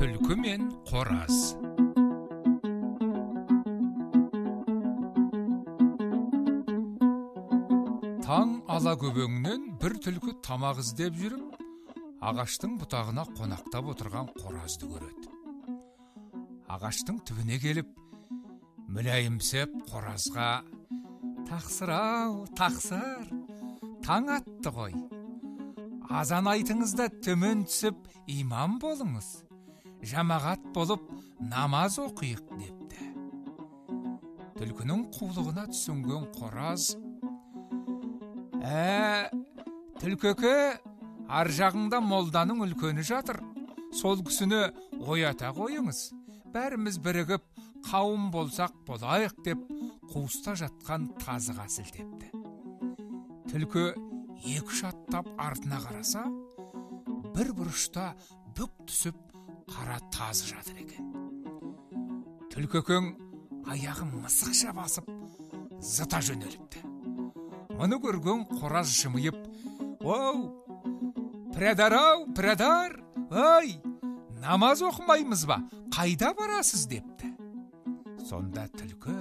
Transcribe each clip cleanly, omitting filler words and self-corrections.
Түлкі мен қораз. Таң ала көбеңнен бір түлкі тамақ іздеп жүріп, ағаштың бұтағына қонақтап отырған қоразды көреді. Ағаштың түбіне келіп, мүләйімсіп қоразға: «Тақсыр-ау, тақсыр, таң атты ғой. Азан айтыңыз да төмен түсіп имам болыңыз. Жамағат болып намаз оқиық», депті. Түлкінің қулығына түсінген қораз: «Түлкеке, ар жағыңда молданың үлкені жатыр. Сол кісіні оята қойыңыз. Бәріміз бірігіп қауым болсақ болайық», деп қуыста жатқан тазыға сілтепті. Түлкі екі-үш аттап артына қараса, бір бұрышта бүк түсіп қара тазы жатыр екен. Түлкекең аяғын мысықша басып зыта жөнеліпті. Мұны көрген қораз жымиып: «Оу, пірадар-ау, пірадар, ой, намаз оқымаймыз ба, қайда барасыз?» депті. Сонда түлкі: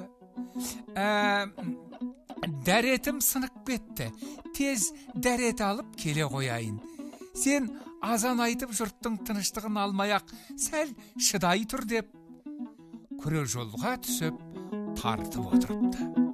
«Дәретім сынып кетті, тез дәрет алып келе қояйын. Сен азан айтып жұрттың тыныштығын алмай-ақ сәл шыдай тұр», деп күре жолға түсіп тартып отырыпты.